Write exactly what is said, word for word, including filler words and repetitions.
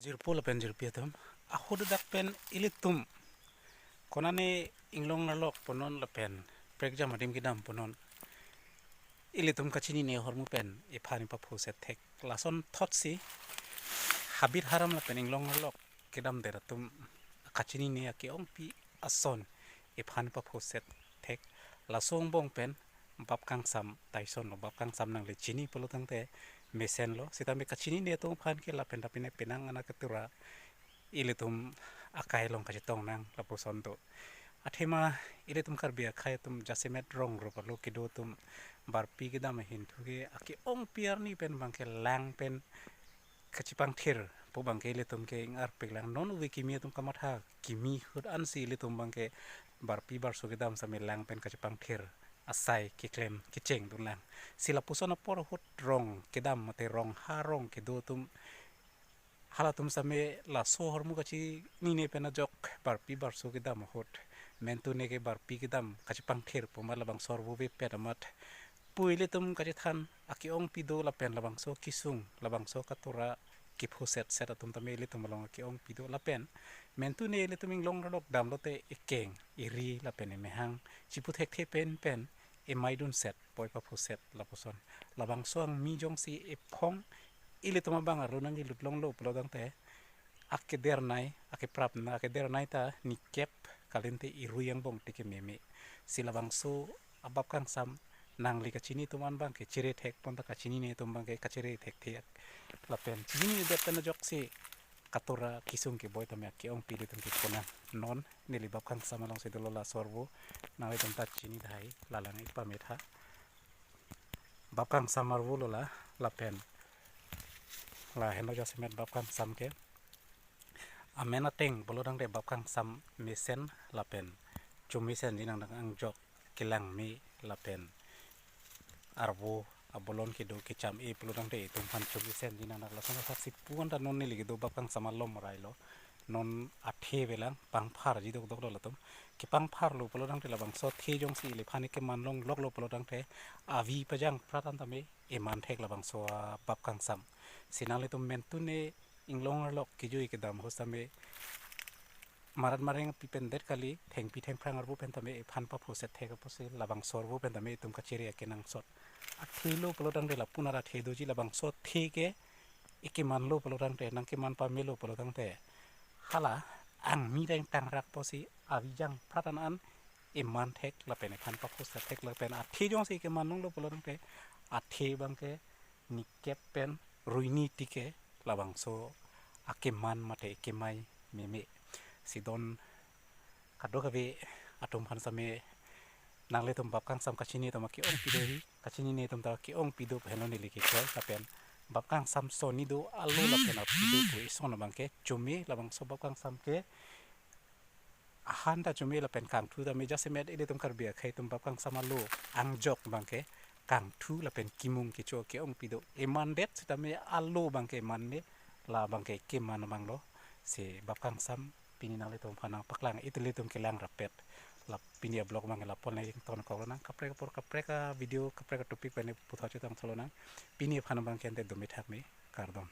Jirpo lapen jirpi atum, ahut dak pen ilitum konane inglong arlok punon lapen prekjam adim kedam punon, ilitum kachinine ahormu pen iphan ipaphoset thek. Lason thotsi habit haram lapen inglong arlok kedamdet atum kachinine ake-ongpi ason iphan ipaphoset thek. Laso angbong pen bap kangsam ta isonlo, bap kangsam nangli chini pulo tangte mesenlo. Sitame kachinine atum aphan ke lapen ta pine penang ana ketura ilitum akai along kachetong nang lapuson do. Athema ilitum Karbi akhei atum jasemet rong rup arlo kedo atum barpi kedam ahinthu ke ake-ongpi arni pen abangke lang pen kachepangthir pu abangke ilitum ke ingarpik lang. Non ove kimi atum kamatha kimi ahut ansi ilitum abangke barpi barso kedam same lang pen kachepangthir asai keklem kecheng dun lang. Si lapuson apor ahut rong kedam mate rong ha rong kedo atum, halatum same laso ahormu kachinine pen ajok barpi barso kedam ahut mentune ke barpi kedam kachepangthir pu amat labangso arvo vepet amat pu ilitum kachethan ake-ongpi do lapen labangso kesung, labangso ketura kephoset set atum tame ilitum along ake-ongpi do lapen mentune ilitum inglong arlok damlote ekeng eri lapen emehang chipu thekthe pen pen emaidun set, poi paphoset lapuson. Labangso angmi jongsi ephong ilitum abang arlo nangkelut longlo pulo tangte akedernei, akeprapna, akedernei ta nikep kalite irui angbong tike meme. Si labangso abap kangsam nangli kachini atum an abangke chere thek pon ta kachinine atum abangke kachere thekthe. Lapen chininedet pen ajoksi ketura kesung keboi tame ake-ongpi ilitum keponang. Non neli bap kangsam alongsi dolo laso arvo, nanglitum ta chini tahai, lalang ipametha. Bap kangsam arvo lo la, lapen la henlo jasemet bap kangsam ke. Amen ateng pulo tangte bap kangsam mesen lapen chomesen jinang nang angjok kelang me lapen arvo abolon kedo kecham-e pulo tangte itum aphan chomesen jinang nang lason asaksi pu anta non neli kedo bap kangsam alom railo. Non athe avelang, pangpharji dokdoklo latum. Kepangpharlo pulo tangte labangso athe jongsi iliphan keman longloklo pulo tangte avi pajang prat an tame eman thek labangso abap kangsam. Si nanglitum mentune inglong arlok kejui kedam ahut tame marat mareng api pen det kali, thengpi thengphrang arvo pen tame iphan paphoset thek apotsi labangso arvo pen tame itum kachere akenangsot. Athelo pulo tangte lapu nara athe doji, labangso athe ke ekemanlo pulo tangte, nangkeman pamelo pulo tangte, hala angmi reng tangrak apotsi avi jang prat an an eman thek lapen iphan paphoset thek lapen athe jongsi keman longlo pulo tangte athe abangke nikep pen ruini tike labangso akeman mate kemai meme. Si don kadokave atum aphan same nanglitum bap kangsam kachini atum ake-ongpi do hi, kachinine atum ta ake-ongpi do pu henlo neli kechoi lapen bap kangsam soni do alo lapen api do pu ison abangke chome labangso bap kangsam ke ahan ta chome lapen kangthu tame jasemet ilitum Karbi akhei atum bap kangsam alo angjok abangke kangthu lapen kimung kecho ake-ongpi do. Emandet sitame alo abangke eman me, la abangke keman abanglo. Si bap kangsam pini nanglitum aphan nangpaklang, ilitum kelang rapet. La pini a-vlog abangke lapu-an le ingtonkoklo nang, kaprek apor kaprek a-video kaprek a-topic pen puthot chetong tholo nang. Pini aphan abangke ante dome thak me, kardom.